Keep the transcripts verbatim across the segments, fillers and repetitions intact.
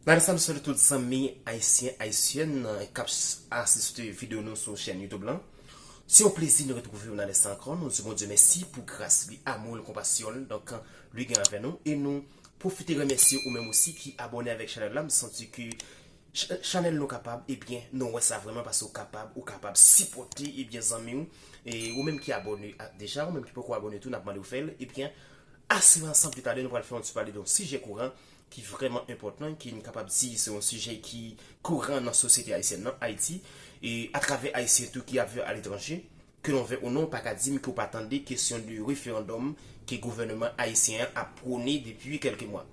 Nan lè sa, nou salye tout zanmi ayisyen, ayisyèn k ap asiste videyo nou sou chèn YouTube lan. Se yon plezi nou retwouve w nan lè sa ankò. Nou di Bondye mèsi pou gras li, amou l, konpasyon l, donk, li gen anvè nou. E nou pwofite remèsye ou menm osi ki abòne avèk chanèl la. M santi ke ch- chanèl nou kapab, ebyen, nou wè sa vrèman paske ou kapab, ou kapab sipòte, ebyen, zanmi w. E ou menm ki abòne a- deja, ou menm ki poko abòne tou, n ap mande w fè l. Ebyen, asire ansanm pi talè, nou pral fè yon ti pale de yon sijè kouran ki vrèman enpòtan, ki n kapab di se yon sijè ki kouran nan sosyete ayisyèn nan, Ayiti, e atravè Ayisyen tou ki ap viv aletranje, ke nou vle ou non, pa ka di m ke w pa tande kesyon de referandòm ke gouvènman ayisyen an ap pwone depi kèlke mwa.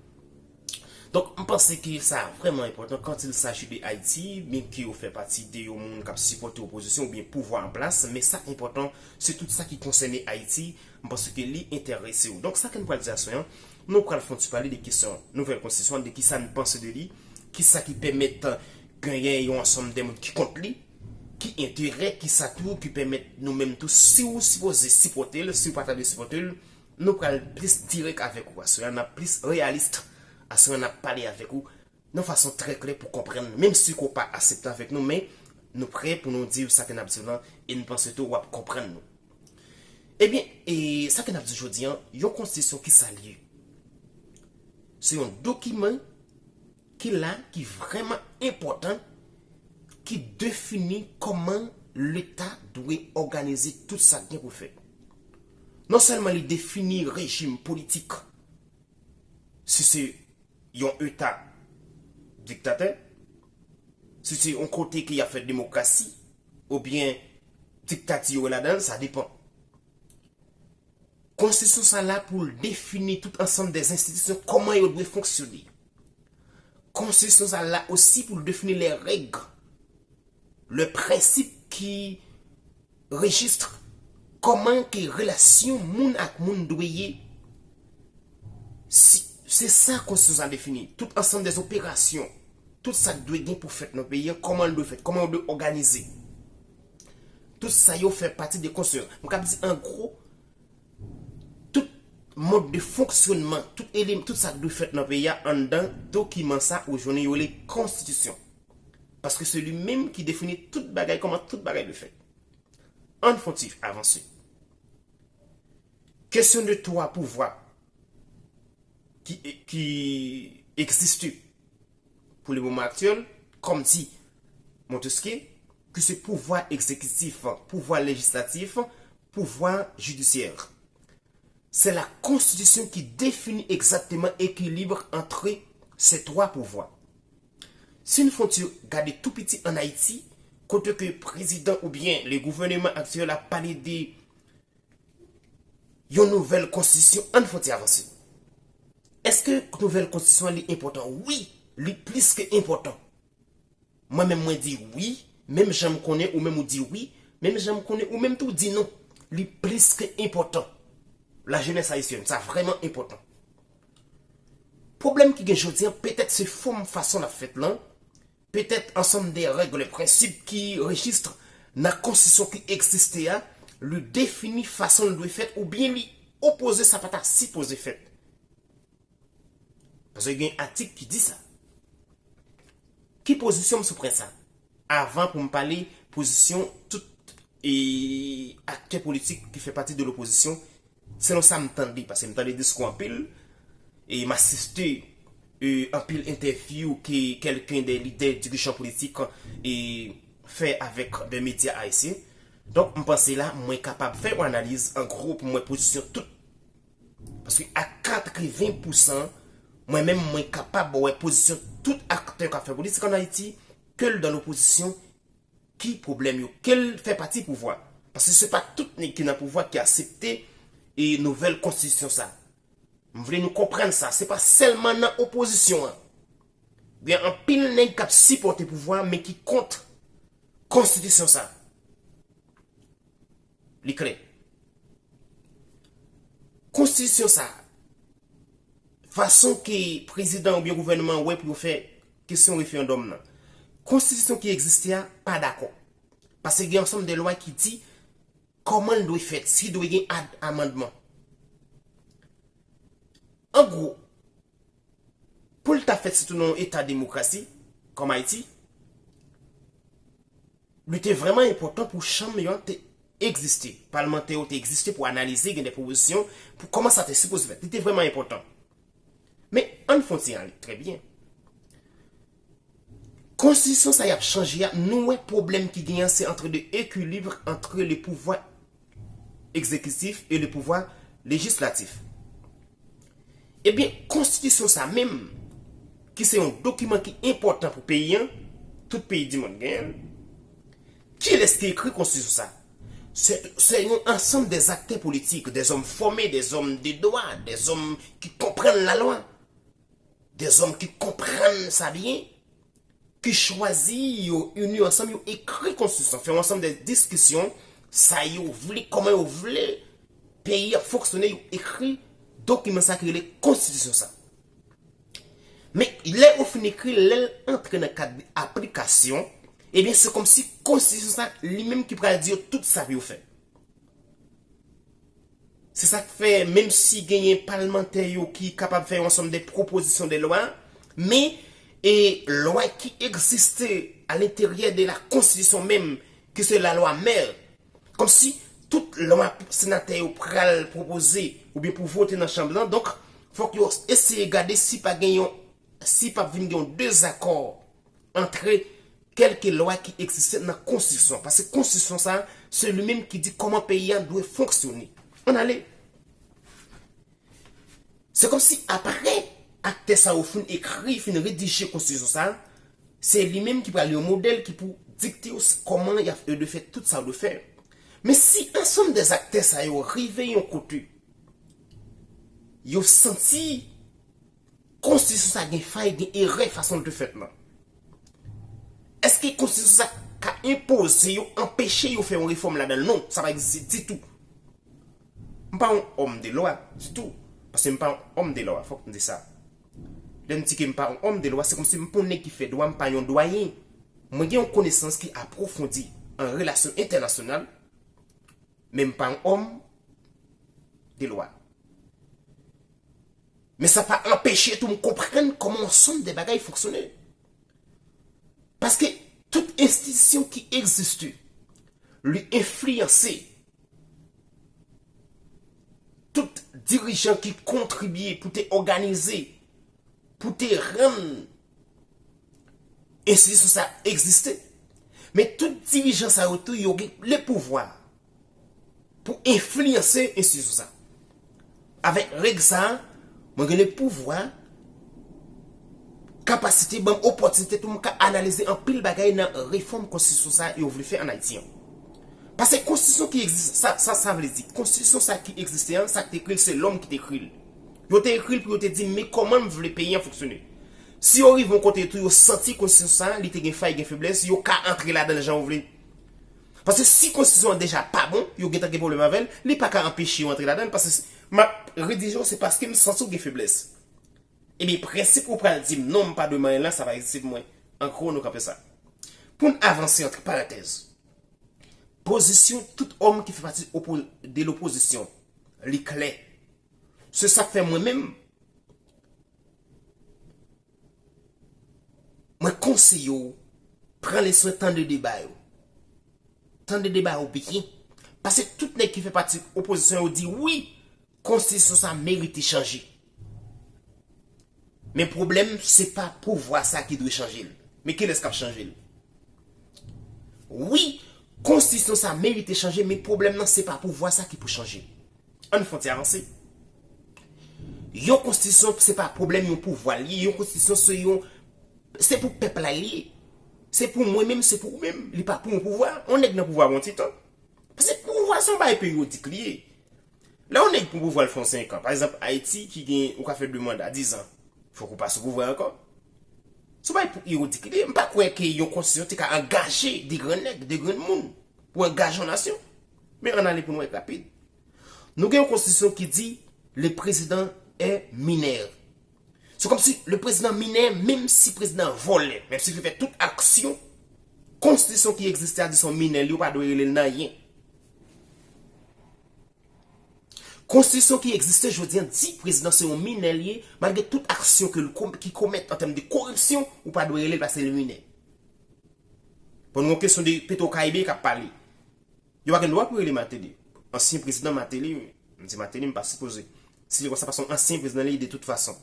Donk, m panse ke sa vrèman enpòtan quand il s'agit de Ayiti, byen ke w fè pati de yon moun k ap sipòte opozisyon oubyen pouvwa an plas, men sa enpòtan, se tout sa ki konsène Ayiti, m panse ke li enterese w. Donk, sa ke n pral di aswè an, nou pral fè yon ti pale de kesyon nouvèl konstitisyon an, de kisa n panse de li, kisa ki pèmèt genyen yon ansanm de moun ki kont li, ki enterè, kisa tou ki pèmèt nou menm tou, si w sipoze sipòte l, si w pa ta dwe sipòte l, nou pral plis dirèk avèk ou. Aswè a, n ap plis reyalis. Aswè a, n ap pale avèk ou nan fason trè klè pou konprann, menm si ke w pa aksepte avèk nou, men nou prè pou nou di w sa ke n ap di w lan, e n panse tou w ap konprann nou. Ebyen, e sa ke n ap di jodi an, yon konstitisyon ki sa l ye? Se yon dokiman ki la, ki vrèman enpòtan, ki defini kòman Leta dwe òganize tout sa k gen pou fèt. Non sèlman li defini rejim politik, si se yon eta diktatè, si se yon kote ke y ap fè demokrasi, oubyen diktati yo wè ladan l, sa depan. Konstitisyon sa la pou l defini tout ansanm de enstitisyon, kòman yo dwe fonksyone. Konstitisyon sa la osi pou l defini les règles, le prensip ki rejistre kòman ke relasyon moun ak moun dwe ye. Si- Se sa konstitisyon sa defini. Tout ansanm de operasyon, tout sa k dwe gen pou fèt nan peyi an, kòman l dwe fèt, kòman yo dwe òganize. Tout sa yo fè pati de konstitisyon. M kab di an gwo, tout mòd de fonksyonman, tout elem- tout sa k dwe fèt nan peyi a anndan dokiman sa ou jwenn yo rele konstitisyon. Paske se li menm ki defini tout bagay, kòman tout bagay dwe fèt. Ann fon ti avanse. Kesyon de twa pouvwa ki, ki egziste pou le moman aktyèl, kòm di Montesquieu, ki se pouvwa egzekitif, pouvwa lejislatif, pouvwa jidisyè. Se la konstitisyon ki defini egzakteman ekilib ant se twa pouvwa. Si n fon ti gade tou piti ann Ayiti, kote ke prezidan oubyen le gouvènman aktyèl ap pale de yon nouvèl konstitisyon, ann fon ti avanse. Èske nouvèl konstitisyon an li enpòtan? Wi, li plis ke enpòtan. Mwen menm mwen di wi, menm jan m konnen ou menm ou di wi, menm jan m konnen ou menm tou di non. Li plis ke enpòtan. La jeunesse haïtienne, sa vrèman enpòtan. Pwoblèm ki gen jodi an, petèt se fòm fason l ap fèt lan, petèt ansanm de règ, prensip ki rejistre nan konstitisyon ki egziste a, li defini fason l dwe fèt oubyen li opoze sa pa ta sipoze fèt. Paske gen atik ki di sa. Ki pozisyon m sou pwen sa? Avan pou m pale pozisyon tout e aktè politik ki fè pati de lopozisyon, selon sa m tande, paske m tande diskou anpil, e m asiste e anpil entèvyou ke kèlken de lidè dirijan politik e fè avèk de medya ayisyen. Donk, m panse la, mwen kapab fè yon analiz an gwo pou mwen pozisyon tout. Paske a katreven pousan, mwen menm, mwen kapab wè pozisyon tout aktè k ap fè politik ann Ayiti, ke l dan lopozisyon, ki pwoblèm yo, ke l fè pati pouvwa. Paske se pa tout nèg ki nan pouvwa ki aksepte e nouvèl konstitisyon sa. M vle nou konprann sa, se pa sèlman nan opozisyon an. Gen anpil nèg k ap sipòte pouvwa, men ki kont konstitisyon sa. Li klè. Konstitisyon sa, fason ke prezidan oubyen gouvènman an wè pou yo fè kesyon referandòm nan, konstitisyon ki egziste a pa dakò. Paske gen ansanm de lwa ki di kòman l dwe fèt, si dwe gen ad amandman. An gwo, pou l ta fèt sitou nan yon eta demokrasi, kòm Ayiti, li te vrèman enpòtan pou chanm yo te egziste. Palmantè yo te egziste pou analize, gen de pwopozisyon pou kòman sa te sipoze fèt. Li te vrèman enpòtan. Men, ann fè yon ti analiz, trè byen. Konstitisyon sa y ap chanje a, nou wè pwoblèm ki genyen, se entre de ekilib entre le pouvoir exécutif et le pouvoir législatif. Ebyen, konstitisyon sa menm, ki se yon dokiman ki enpòtan pou peyi an, tout peyi di mond genyen l, kilès ki ekri konstitisyon sa? Se, se yon ansanm de aktè politik, de zòm fòme, de zòm de dwa, de zòm ki konprann lalwa, de zòm ki konprann sa byen, ki chwazi, yo ini ansanm, yo ekri konstitisyon, fè yon ansanm de diskisyon, sa yo vle, kòman yo vle peyi a fonksyone, yo ekri dokiman sa ki rele konstitisyon sa. Men, lè yo fin ekri, lè l antre nan kad aplikasyon, ebyen, se kòmsi konstitisyon sa, li menm ki pral di yo tout sa pou yo fè. Se sa k fè, menm si genyen palmantè yo ki kapab fè yon ansanm de pwopozisyon de lwa, men, e, lwa ki egziste a lenteryè de la konstitisyon menm, ki se lalwa mè, kòmsi tout lwa senatè yo pral pwopoze oubyen pou vote nan chanm lan, donk, fòk yo eseye gade si pa gen yon, si p ap vin gen yon dezakò antre kèlke lwa ki egziste nan konstitisyon. Paske konstitisyon sa, se li menm ki di kòman peyi a dwe fonksyone. Ann ale. Se kòmsi apre aktè sa yo fin ekri, fin redije konstitisyon sa, se li menm ki pral yon modèl ki pou dikte yo s-, kòman y ap, yo dwe fè tout sa yo dwe fè. Men si ansanm de aktè sa yo rive yon kote, yo santi konstitisyon sa gen fay, gen erè fason l te fèt lan. Èske konstitisyon sa ka enpoze yo, anpeche yo fè yon refòm ladan l? Non, sa pa egziste ditou. M pa yon òm de lwa ditou. Paske m pa yon òm de lwa, fòk m di sa. Lè m di ke m pa yon òm de lwa, se kòmsi m pa yon nèg ki fè dwa, m pa yon dwayen. Mwen gen yon konesans ki apwofondi an relasyon entènasyonal, men m pa yon òm de lwa. Men sa pa anpeche tou m konprann kòman yon ansanm de bagay fonksyone. Paske tout enstitisyon ki egziste, li enfliyanse tout dirijan ki kontribye pou te òganize, pou te rann enstitisyon sa egziste. Men tout dirijan sa yo tou, yo gen le pouvwa pou enfliyanse enstitisyon sa. Avèk règ sa, mwen gen le pouvwa, kapasite, ban m opòtinite tou m ka analize anpil bagay nan refòm konstitisyon sa yo vle fè ann Ayiti an. Paske konstitisyon ki egziste, sa, sa, sa vle di, konstitisyon sa ki egziste an, sa ki te ekri l, se lòm ki te ekri l. Yo te ekri l pou yo te di, men kòman m vle peyi an fonksyone. Si yo rive yon kote tou, yo santi konstitisyon sa, li te gen fay, gen feblès, yo ka antre ladan l jan yo vle. Paske si konstitisyon an deja pa bon, yo gentan gen pwoblèm avè l, li pa ka anpeche yo antre ladan l, paske si m ap redije w, se paske m santi w gen feblès. Ebyen, prensip ou pral di m non, m pa dwe manyen l la, sa pa egziste pou mwen. An gwo, nou kanpe sa. Pou n avanse, antre parantèz, pozisyon tout òm ki fè pati opo-, de lopozisyon, li klè. Se sa k fè mwen menm, mwen konseye w, pran le swen tande deba yo. Tande deba yo byen. Paske tout nèg ki fè pati opozisyon yo di wi, konstitisyon sa merite chanje. Men pwoblèm, se pa pouvwa sa ki dwe chanje l. Men kilès k ap chanje l? Wi, konstitisyon sa merite chanje, men pwoblèm nan, se pa pouvwa sa ki pou chanje l. Ann fè yon ti avanse. Yon konstitisyon, se pa pwoblèm yon pouvwa l ye. Yon konstitisyon, se yon, se pou pèp la l ye. Se pou mwen menm, se pou ou menm. Li pa pou yon pouvwa. Yon nèg nan pouvwa pou yon ti tan. Paske pouvwa se yon bagay peryodik li ye. Lè yon nèg pran pouvwa l fè yon senk an, pa egzanp, Ayiti ki gen, ou ka fè de manda, diz an, fòk ou pa sou pouvwa ankò. Se yon bagay pou iwodik li ye. M pa kwè ke yon konstitisyon te ka angaje de grann nèg, de grann moun pou angaje yon nasyon. Men ann ale pou n wè rapid. Nou gen yon konstitisyon ki di, le président est mineur. Se kòmsi le prezidan minè, menm si prezidan an vòlè, menm si li fè tout aksyon, konstitisyon ki egziste a di se yon minè, li, yo pa dwe rele l nan anyen. Konstitisyon ki egziste jodi a di prezidan se yon minè li ye, malgre tout aksyon ke l kom- ki komèt an tèm de koripsyon, ou pa dwe rele l paske l minè. Bon, nou gen kesyon de Petro Caribe k ap pale. Yo pa gen dwa pou rele Martelly. Ansyen prezidan Martelly, m di Martelly, m pa sipoze. Si li konsa, paske yon ansyen prezidan li de tout fason.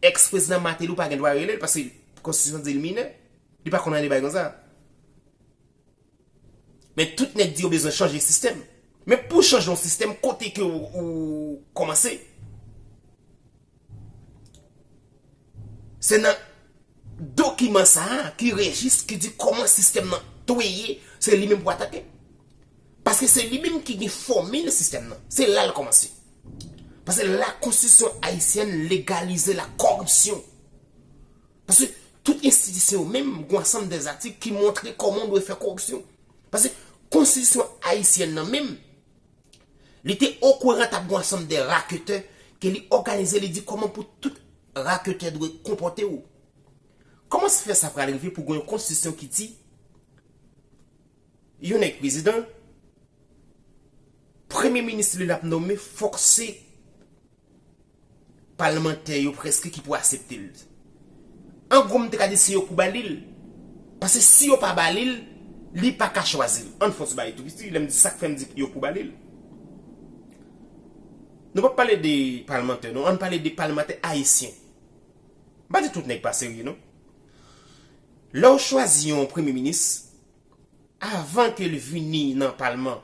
Ex prezidan Martelly, ou pa gen dwa rele l paske konstitisyon di l minè. Li pa konn anyen de bagay konsa. Men tout nèg di yo bezwen chanje sistèm. Men pou chanje yon sistèm, kote ke ou, ou kòmanse? Se nan dokiman sa a ki rejis, ki di kòman sistèm nan dwe ye, se li menm pou atake. Paske se li menm ki gen fòmil sistèm nan. Se la l kòmanse. Paske la konstitisyon ayisyèn legalize la koripsyon. Paske tout enstitisyon yo menm gen yon ansanm de zatik ki montre kòman w dwe fè koripsyon. Paske konstitisyon ayisyèn nan menm, li te okouran t ap gen yon ansanm de raketè ke li òganize, li di kòman pou tout raketè dwe konpòte w. Kòman se fè sa pral rive pou gen yon konstitisyon ki di yon nèg prezidan, premye minis li l ap nonmen, fòk se palmantè yo prèske ki pou aksepte l. An gwo, m te ka di se yo k pou ba li l. Paske si yo pa ba li l, li pa ka chwazi l. Ann fè yon ti bagay tou piti, lè m di sa k fè m di yo k pou ba li l. Nou p ap pale de palmantè, non. Ann pale de palmantè ayisyen. M pa di tout nèg pa serye, non. Lè w chwazi yon premye minis, avan ke l vini nan palman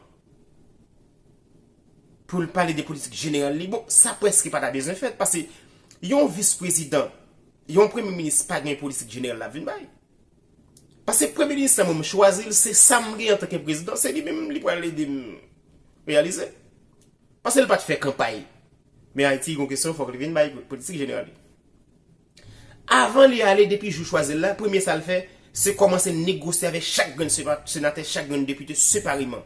pou l pale de politik jeneral li, bon, sa prèske pa ta bezwen fèt, paske yon vis prezidan, yon premye minis pa gen politik jeneral l ap vin bay. Paske premye minis la, mwen, m chwazi l, se sa m gen antanke prezidan, se li menm li pral ede m reyalize. Paske l pa t fè kanpay. Men Ayiti, gon kesyon, fòk li vin bay politik jeneral li. Avan li ale, depi jou chwazi l la, premye sa l fè, se kòmanse negosye avèk chak grenn sena- senatè, chak grenn depite separeman.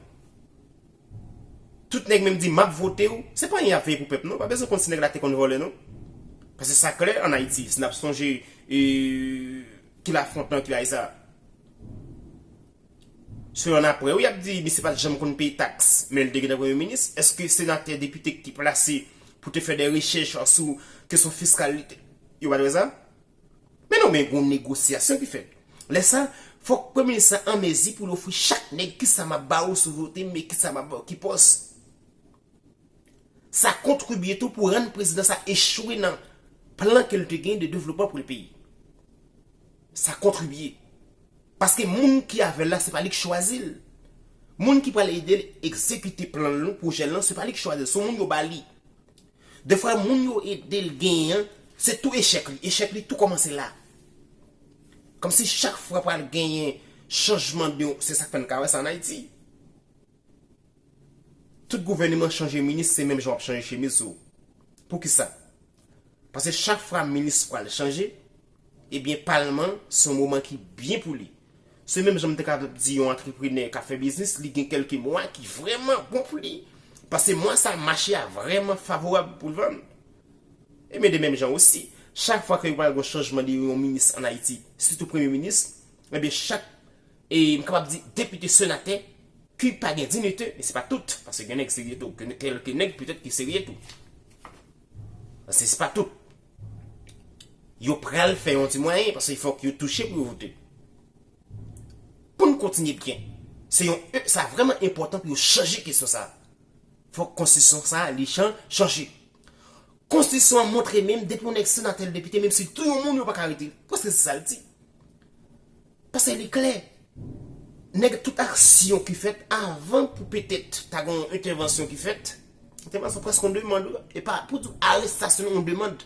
Tout nèg menm di, "M ap vote w." Se pa anyen y ap veye pou pèp, non. Pa bezwen konn si nèg la te konn vòlè, non. Paske sa klè ann Ayiti. Si n ap sonje, e, ki lafwont nan ki bagay sa. Selon apre, wi, y ap di, misye pa t janm konn peye taks, men l te gentan premye minis. Èske senatè, depite ki plase pou te fè de rechèch sou kesyon fiskal, yo pa t wè sa? Men non, men gon negosyasyon ki fèt. Lè sa, fòk premye minis la an mezi pou l ofri chak nèg kisa m ap ba ou si w vote m, e kisa m ap ba ou ki pòs. Sa kontribye tou pou rann prezidan sa echwe nan plan ke l te gen de devlopman pou le peyi. Sa kontribye. Paske moun ki avè l la, se pa li k chwazi l. Moun ki pral ede l egzekite plan l, pwojè l lan, se pa li k chwazi l. Se yon moun yo ba li. Defwa, moun yo ede l genyen an, se tou echèk li. Echèk li tou kòmanse la. Kòmsi chak fwa pral genyen chanjman de, se sa k fè n ka wè sa ann Ayiti. Tout gouvèneman chanje minis, se menm jan w ap chanje chemiz ou. Poukisa? Paske chak fwa minis pral chanje, ebyen, palman se yon moman ki byen pou li. Se menm jan m te ka di yon antreprenè k ap fè biznis, li gen kèlke mwa ki vrèman bon pou li. Paske mwa sa, mache a vrèman favorab pou l vann. Ebyen, de menm jan osi, chak fwa ke yo pral gen yon chanjman de yon minis ann Ayiti, sitou premye minis, ebyen, chak, e m kapab di, depite, senatè, ki pa gen diyite, men se pa tout, paske gen nèg serye tou, gen kèlke nèg petèt ki serye tou. Paske se pa tout. Yo pral fè yon ti mwayen, paske fòk yo touche pou yo vote. Pou n kontinye byen, se yon, sa vrèman enpòtan pou yo chanje kesyon sa. Fòk konstitisyon sa, li chan-, chanje. Konstitisyon an montre menm, depi yon nèg senatè, depite, menm si tou yon moun, yo pa ka arete l. Prèske se sa l di. Paske li klè. Nèg, tout aksyon ki fèt avan pou petèt ta gen yon entèvansyon ki fèt, entèvansyon prèske yon demann, e pa pou di arestasyon, yon demann.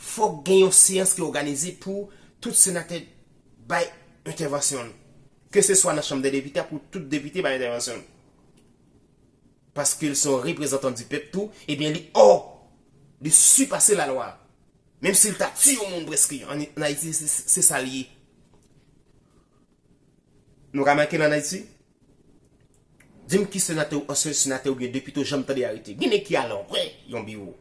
Fòk gen yon seyans ki òganize pou tout senatè bay entèvansyon l. Keseswa nan chanm dè depite, pou tout depite bay entèvansyon l. Paske l se yon reprezantan di pèp tou, ebyen, li hors, li sipase lalwa. Menm si l ta tiye yon moun prèske, ann, ann Ayiti, se, se, se sa l ye. Nou ka make l ann Ayiti? Di m ki senatè, ansyen senatè oubyen depite w janm tande arete. Gen nèg ki al wè yon biwo.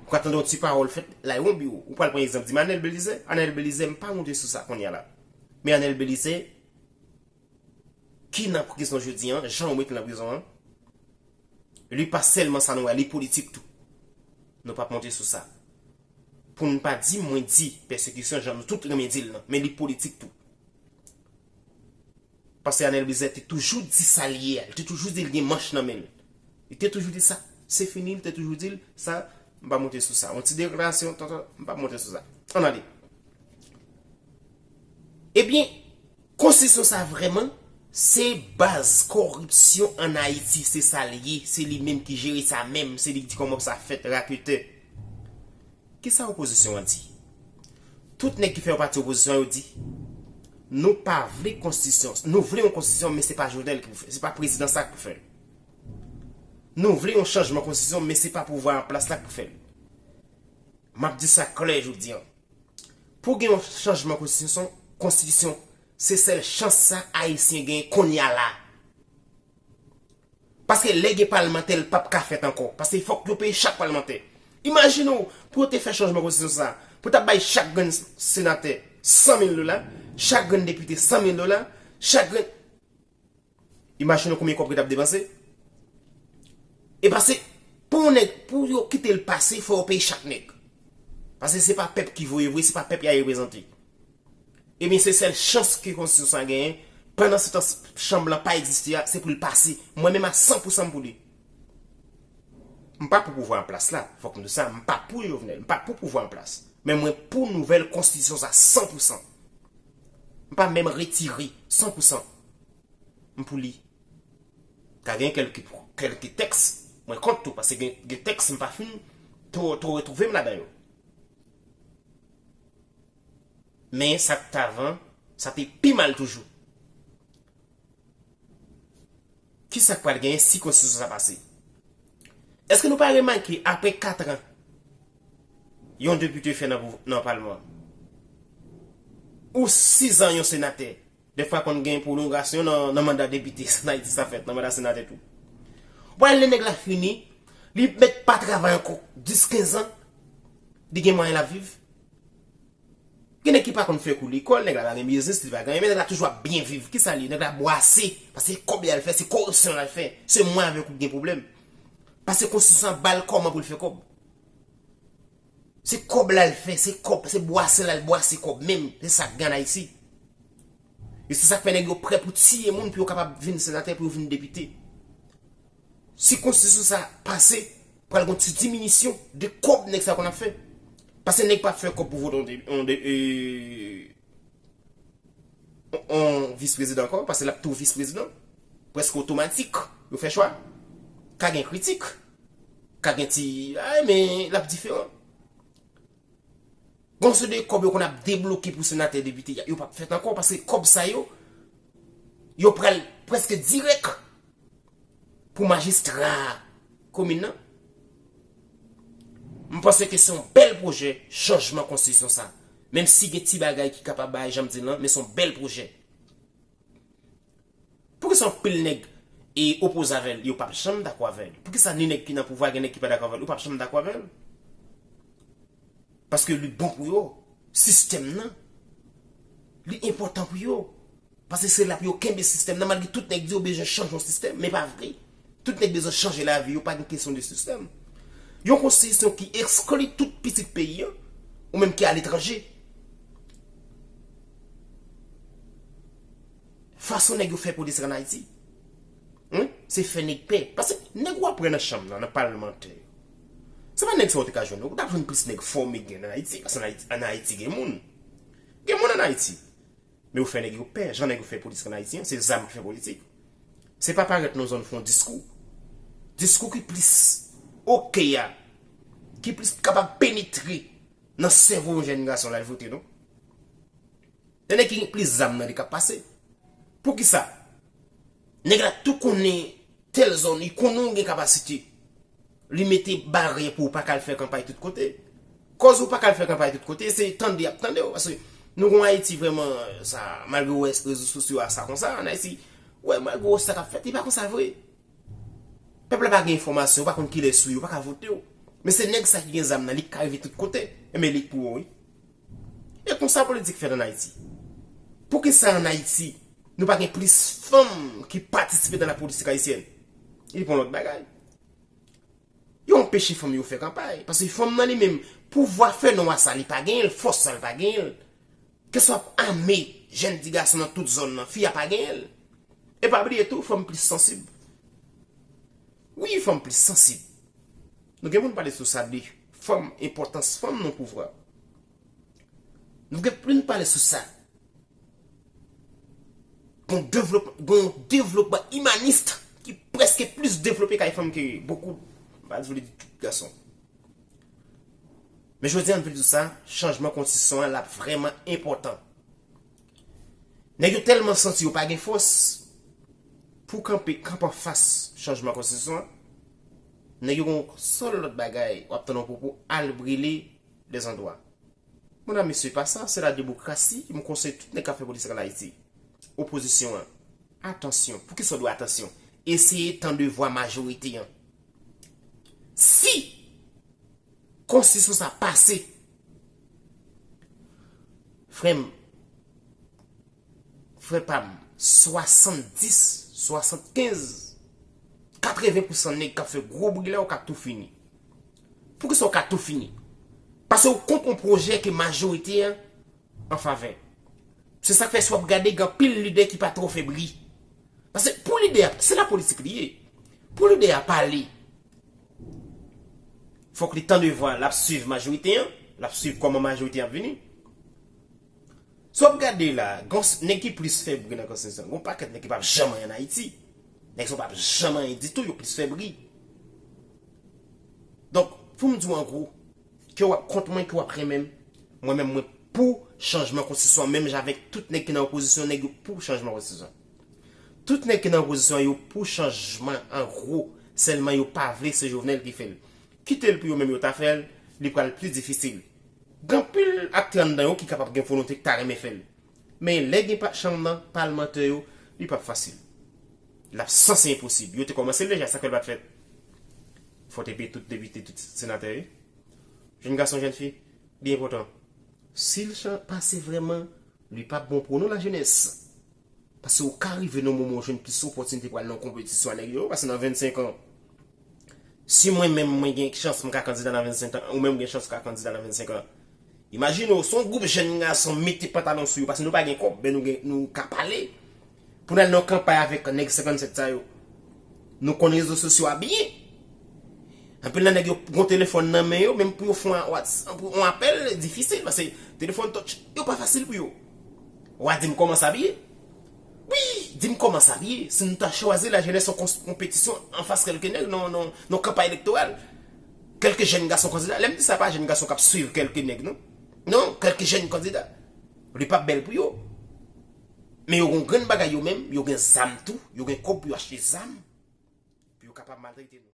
Ou ka tande yon ti pawòl fèt la yon biwo. Ou pral pran egzanp, di m Anèl Belizè. Anèl Belizè, m pa monte sou sa kounye a la. Men Anèl Belizè, ki nan prizon jodi an, jan yo mete l nan prizon an, Li pa sèlman sa nou wè, li politik tou. Nou p ap monte sou sa. Pou n pa di, mwen di, pèsekisyon, jan nou tout renmen di l lan, men li politik tou. Pastè Anèl Brizè te toujou di sa l ye a, li te toujou di l gen manch nan men l. Li te toujou di sa. Se fini, li te toujou di l sa, m pa monte sou sa. Yon ti deklarasyon, tonton, m pa monte sou sa. Ann ale. Ebyen, konstitisyon sa vrèman, se baz kòripsyon ann Ayiti, se sa l ye, se li menm ki jere sa menm, se li ki di kòman pou sa fèt, raketè. Kisa opozisyon an di? Tout nèg ki fè yon pati opozisyon an, yo di, nou pa vle konstitisyon. Nou vle yon konstitisyon, men se pa Jovenel ki pou fè, se pa prezidan sa ki pou fè l. Nou vle yon chanjman konstitisyon, men se pa pouvwa an plas la ki pou fè l. M ap di sa klè jodi an. Pou gen yon chanjman konstitisyon, konstitisyon, se sèl chans sa Ayisyen gen kounye a la. Paske lè gen palmantè, l p ap ka fèt ankò. Paske fòk yo peye chak palmantè. Imajine w, pou yo te fè chanjman konstitisyon sa, pou t ap bay chak grenn senatè san mil dola, chak grenn depite san mil dola, chak grenn. Imajine w konbyen kòb ki t ap depanse. E paske, pou yon nèg, pou yo kite l pase, fò yo peye chak nèg. Paske se pa pèp ki voye vre, se pa pèp y a reprezante. Ebyen, se sèl chans ke konstitisyon sa genyen, pandan se tan chanm lan pa egziste a, se pou l pase. Mwen menm a san pou san m pou li. M pa pou pouvwa an plas la, fòk m di sa, m pa pou Jovenel, m pa pou pouvwa an plas. Men mwen pou nouvèl konstitisyon sa san pou san. M pa menm retire san pou san. M pou li. Ka gen kèlke, kèlke tèks, mwen kont tou, paske gen, gen tèks m pa fin twò, twò retwouve m ladan yo. Men sa k t avan, sa te pi mal toujou. Kisa k pral genyen si konstitisyon sa pase? Èske nou pa remake apre kat an yon depite fè nan, nan palman an? Ou sis an yon senatè, dèfwa konn gen pwolongasyon nan, nan manda depite, sa n Ayiti sa fèt, nan manda senatè tou. Ou pral lè nèg la fini, li mèt pa travay ankò dis kenz an, li gen mwayen l ap viv. Gen nèg ki pa konn fè kou lekòl, nèg la pa gen biznis, li pa gen anyen, men nèg la toujou ap byen viv. Kisa li ye? Nèg la bwase, paske se kòb li al fè, se koripsyon l al fè. Se mwen avèk ou ki gen pwoblèm. Paske konstitisyon an ba l kòman pou l fè kòb. Se kòb l al fè, se kòb, se bwase l al bwase kòb menm. Se sa k gen ann Ayiti. E se sa k fè nèg yo prè pou tiye moun pou yo kapab vin senatè, pou yo vin depite. Si konstitisyon sa pase, pral gon ti diminisyon de kòb nèg sa konn ap fè. Paske nèg p ap fè kòb pou vote yon de, yon de, e, yon, yon vis prezidan ankò, paske l ap tou vis prezidan. Prèske otomatik, yo fè chwa. Ka gen kritik, ka gen ti, ay, men l ap diferan. Gon seri de kòb yo konn ap debloke pou senatè, depite, yo p ap fèt ankò, paske kòb sa yo, yo pral prèske dirèk pou majistra komin nan. M panse ke se yon bèl pwojè chanjman konstitisyon sa. Menm si gen ti bagay ki kapab bay, jan m di l lan, men se yon bèl pwojè. Poukisa anpil nèg e opoze avè l, yo p ap janm dakò avè l? Poukisa ni nèg ki nan pouvwa, gen nèg ki pa dakò avè l, yo p ap janm dakò avè l? Paske li bon pou yo. Sistèm nan, li enpòtan pou yo. Paske se la pou yo kenbe sistèm nan, malgre tout nèg di yo bezwen chanje yon sistèm, men pa vre. Tout nèg bezwen chanje lavi yo, pa gen kesyon de sistèm. Yon konstitisyon ki ekskli tout pitit peyi an, ou menm ki aletranje. Fason nèg yo fè politik ann Ayiti, wi, se fè nèg pè. Paske nèg w ap wè nan chanm nan, nan palmantè yo, se pa nèg sa w te ka jwenn, non. Ou t ap jwenn plis nèg fòme gen ann Ayiti, paske ann Ayiti, ann Ayiti gen moun. Gen moun ann Ayiti. Men yo fè nèg yo pè, jan nèg yo fè politik ann Ayiti an, se zam ki fè politik. Se pa parèt nan zòn fè yon diskou. Diskou ki plis oke a, ki plis kapab penetre nan sèvo yon jèn gason l al vote, non. Tande ki gen plis zam nan li k ap pase. Poukisa? Nèg la tou konnen tèl zòn, li konnen w gen kapasite. Li mete baryè pou w pa ka al fè kanpay tout kote. Kòz ou pa ka al fè kanpay tout kote, se tande y ap tande w. Paske nou gon Ayiti vrèman, sa, malgre w wè rezo sosyo a sa konsa, ann Ayiti, w wè malgre w wè sa k ap fèt, li pa konsa vre. Pèp la pa gen enfòmasyon, yo pa konn kilès ou ye, yo pa ka vote w. Men se nèg sa ki gen zam nan, li ka rive tout kote. Enben, li k pou w, wi. E konsa politik fèt ann Ayiti. Poukisa ann Ayiti, nou pa gen plis fanm ki patisipe nan la politik ayisyèn? Li pa yon lòt bagay. Yo anpeche fanm yo fè kanpay. Paske fanm nan li menm, pouvwa fè non a sa, li pa genyen l, fòs sa, li pa genyen l. Keswa ame jèn ti gason nan tout zòn nan, fi a pa genyen l. E pa bliye tou, fanm plis sansib. Wi, fanm plis sansib. Nou gen pou n pale sou sa de fanm, enpòtans fanm nan pouvwa. Nou gen pou n pale sou sa. Gon devlop, gon devlopman imanis ki prèske plis devlope kay fanm ke bokou, m pa vle di tout gason. Men jodi a, m vle di sa, chanjman konstitisyon an, l ap vrèman enpòtan. Nèg yo tèlman santi yo pa gen fòs pou kanpe, kanpe anfas chanjman konstitisyon an. Nèg yo gon sèl lòt bagay, w ap tann yon pwopo, al brile dèzandwa. Medam, mesye, pa sa, se la demokrasi, m konseye tout nèg k ap fè politik an Ayiti. Opozisyon an, atansyon. Poukisa w dwe atansyon? Eseye tande vwa majorite an. Si konstitisyon sa pase, frè m, frè pa m, swasanndis, swasannkenz, katreven pousan nèg k ap fè gwo bri la, ou ka tou fini. Poukisa ou ka tou fini? Paske ou kont yon pwojè ke majorite an an favè. Se sa k fè si w ap gade, gen anpil lidè ki pa twò fè bri. Paske pou lidè a, se la politik li ye. Pou lidè a pale, fòk li tande vwa, l ap swiv majorite an, l ap swiv kòman majorite an ap vini. Si w ap gade la, gon s- nèg ki plis fè bri nan konstitisyon, gon pakèt nèg ki p ap janm anyen an Ayiti. Nèg sa yo p ap janm anyen ditou, yo plis fè bri. Donk, pou m di w an gwo, ke w ap kont mwen, ke w ap renmen m, mwen menm mwen pou chanjman konstitisyon, menm jan avèk tout nèg ki nan opozisyon, nèg yo pou chanjman konstitisyon. Tout nèg ki nan opozisyon yo pou chanjman an gwo, sèlman yo pa vle se Jovenel ki fè l. Kite l pou yo menm yo ta fè l, li pral pli difisil. Gen anpil aktè anndan yo ki kapab gen volonte ki ta renmen fè l. Men lè gen pa chanm nan palmantè yo, li p ap fasil. L ap sanse enposib. Yo te kòmanse l deja, sa k fè l pa t fèt? Fò te peye tout depite, tout senatè, wi. Jèn gason, jèn fi, li enpòtan. Si l chan- pase vrèman, li p ap bon pou nou lajenès. Paske ou ka rive nan moman ou jwenn plis opòtinite pou al nan konpetisyon ak nèg yo, paske nan vennsenk an, si mwen menm mwen gen chans mwen ka kandida nan vennsenk an, ou menm gen chans ou ka kandida nan vennsenk an. Imajine w, se yon gwoup jèn gason mete pantalon sou yo, paske nou pa gen kòb, men nou gen, nou ka pale. Pou n al nan kanpay avèk nèg senkannsèt sa yo. Nou konn rezo sosyo a byen. Anpil nan nèg yo gon telefòn nan men yo, menm pou yo fè yon whats- pou yon apèl, difisil, paske telefòn touch yo pa fasil pou yo. W a di m kòman sa byen? Wi, di m kòman sa byen? Si nou ta chwazi lajenès yon kons- konpetisyon anfas kèlke nèg nan, nan, nan kanpay elektoral, kèlke jèn gason kandida, lè m di sa pa jèn gason k ap swiv kèlke nèg, non. Non, kèlke jèn kandida. Li p ap bèl pou yo. Men yo gon grenn bagay yo menm, yo gen zam tou, yo gen kòb pou yo achte zam, pou yo kapab maltrete nou.